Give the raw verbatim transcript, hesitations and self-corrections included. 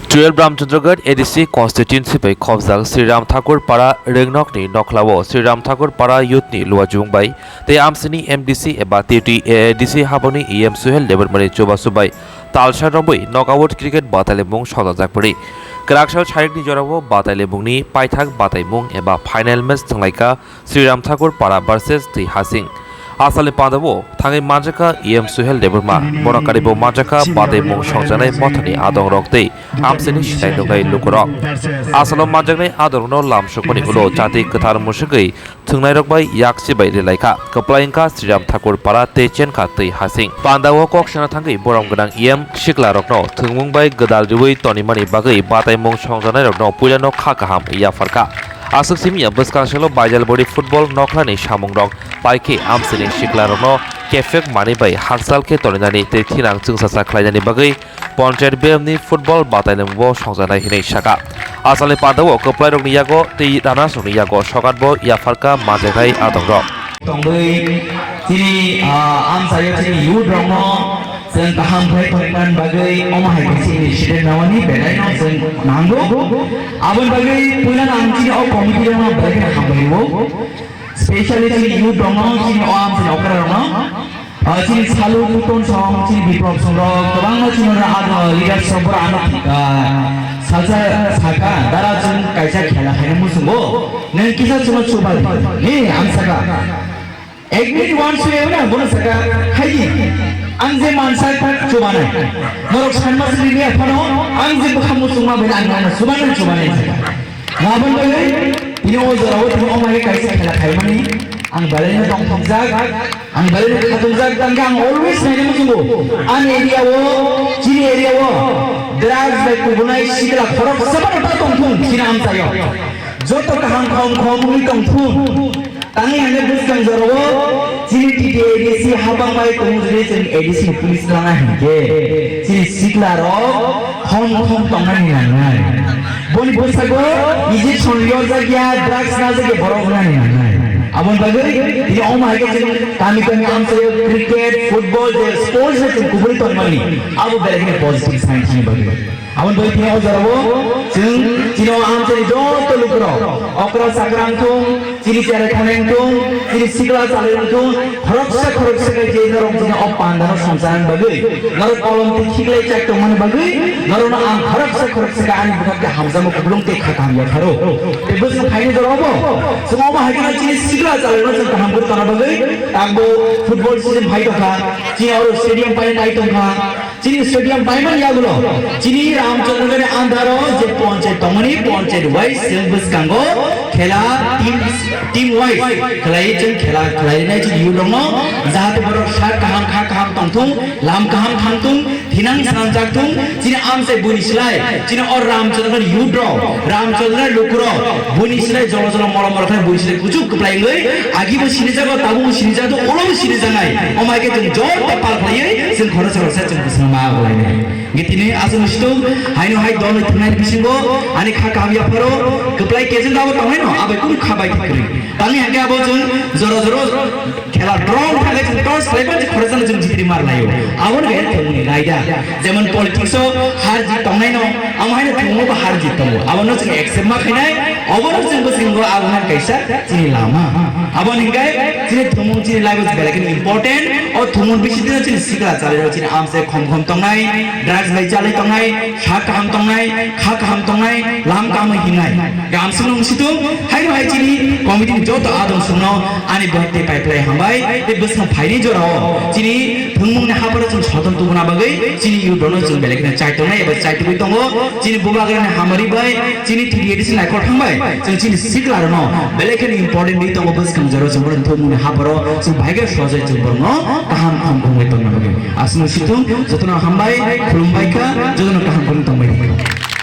Twelve Ramchandragarh A D C constituency bai khobjak Sri Ram Thakur Para Rengnokni nokhlao Sri Ram Thakur Para Youth ni luajung bai tei amsini M D C eba T T A A D C haboni E M Suhel Debbarmani chubasu bai talsa romwi knockout cricket batalimung songjakpari. Kwraksal sarikni jorao batalimungni paithak bataimung eba final match thwnglaikha Sri Ram Thakur Para versus Twi Hasing. Asalni pandao thangwi manjakha E M Suhel Debbarma, bono karibo manjakha bataimung songjaknai mothani adongrok tei amsini sinai nuknai lukurok. Asalo manjaknai adongrokno lamsokmani ulo chati kwthar musugwi thwngnairok bai yaksi bai rilaikha. Kwplai wngkha Sri Ram Thakur Para tei chenkha Twi Hasing. Pandao kok sana thangwi borom gwnang E M siklarokno thwngmung bai gwdal riwi tonimani bagwi bataimung songjaknairokno puilano kha kaham yapharkha. Aswk simi ya bwskang salo Baijalbari football nokhlani samungrok paikhe amsini siklarokno kephek manwi bai hakchal khe toninani tei thinang chwngsacha khlainani bagwi Panchayat B M ni football batailingbo songjaknai hinwi sakha. Asalni pandao kwplairokni yago tei runners rokni yago sokat bo yapharkha manjaknai adongrok. Tongwi chini, ah, amchaio chini youth rokno chwng kaham khlai tongmani bagwi omo hai kaisa initiative namani belaino chwng nango. Aboni bagwi puilano ang chini o committee rokno belai kheno hambai rwo. Specially chini youth rokno, chini o amchaini okra rokno, ah, chini Salu Nuton song, chini Biplop song rok, kwbangma chini oro, ah, leaders rok borok ano, ah, salsa sakha, dara chwng kaisa khela khaina muchungo, nwng kisa chwngno chuba di, ni ang sakha. Ek minute one sui na bono saka, hai di, ang je mansa chubanai. Norok sanma sini ni aphano, ang je bwkha muchungma bai ang nana chubanai chubanai. Aboni bagwi tini o jorao tini o mai kaisa khela khaimani ang belaino tongthokjak, ang belaino khatokjak, tangkhe ang always naina muchungo ani area o, chini area o drugs bai kubunai sikla khoroksa phano ta tongthung chini amchaio. Joto kaham khom khom wngwi tongthung. Tangwi hwnwi bwskang jorao chini T T A D C hapang bai tongo, jodi chwng A D C ni police lana hinkhe chini sikla rok khom khom tongnani nangnai. Boni bwskango injection yorjak ya, drugs najak ya, borok wngnani nangnai. Aboni bagwi tini omo hai khe chwng kami kami amchaio cricket, football, je sports bai chwng kubui tongmani, abo belai kheno positive sign thani bagwi. Aboni bagwi tini o jorao chwng chini o amchaini joto lukurok, okra chakra wngthung, chini cherai thani wngthung, chini sikla chalai wngthung, khoroksa khoroksa khe je norok chini o pandano songcharna bagwi, norok kolom twi khiklai chak tongmani bagwi, norokno ang khoroksa khoroksa khe ani bwkhak tei hamjakma kupulung tei kha kaham yapharo. Tei bwswk phaini jorao bo chwng omo hai kheno chini sikla chalaino chwng kaham khe tongna bagwi, takbo football season phai tongkha, chini oro stadium pai nai tongkha. Chini stadium paimani yagulo chini Ramchandragani andaro je ponchayat tongmani, ponchayat wise chwng bwskango khela team, team wise khlai chwng khela khlainai chini youth rokno, jahate borok sak kaham kha kaham tongthung, lam kaham thangthung, thinang sananjakthung. Chini amchai buini slai chini o Ramchandragani youth rok, Ramchandragani lukurok buini slai jolo jolo molo molo khlai buini slai kuchuk kwplai wngwi agibo sinijago, tabukbo sinijago, ulobo sinijaknai. Omo hai khe chwng joto pal khlaiwi chwng khoroksa khoroksa chwng bwskango ma agulainai. Hingke tini aswk situng haino hai dol ni thwngnai bisingo ani kha kaham yapharo kwplai kejeng dabo tongnaino abai kunu kha bai kwrwi. Tangni hingke abo chwng jora jora khela draw thangkhe chwng toss khlaiba je khoroksa chwng jitri mar laio. Aboni bai thwngni laida. Jemon politics o har jit tongnaino, amo haino thwngmo bo har jit tongo. Abono chwng accept ma khainai, obono chwng bwskango abo han kaisa chini lama. Aboni hingke chini thwngmung chini life o belai kheno important. O thwngmung bisingtwi chini sikla chalai rok chini amse khom khom tongnai, drugs bai chalai tongnai, sak kaham tongnai, kha kaham tongnai, lam kaham hingnai. Gamsung nung situng, hai no hai chini committee ni joto adong sungno ani bwkhak tei pai phlai hambai, tei bwswng phaini jorao chini thwngmung ni haparo chwng soton tubuna bagwi chini youth rokno chwng belai kheno chai tongnai eba chai tubui tongo. Chini bubagrani hamari bai, chini T D A D C naikol thangbai, chwng chini sikla rokno belai kheno important ri tongo bwswng jorao chwng borokni thwngmung ni haparo chwng bai khe sojai chwng borokno kaham kaham khumui tongna bagwi. Aswkno situng, jotono hambai, khulumbai kha, jotono kaham khulum tongbai kha.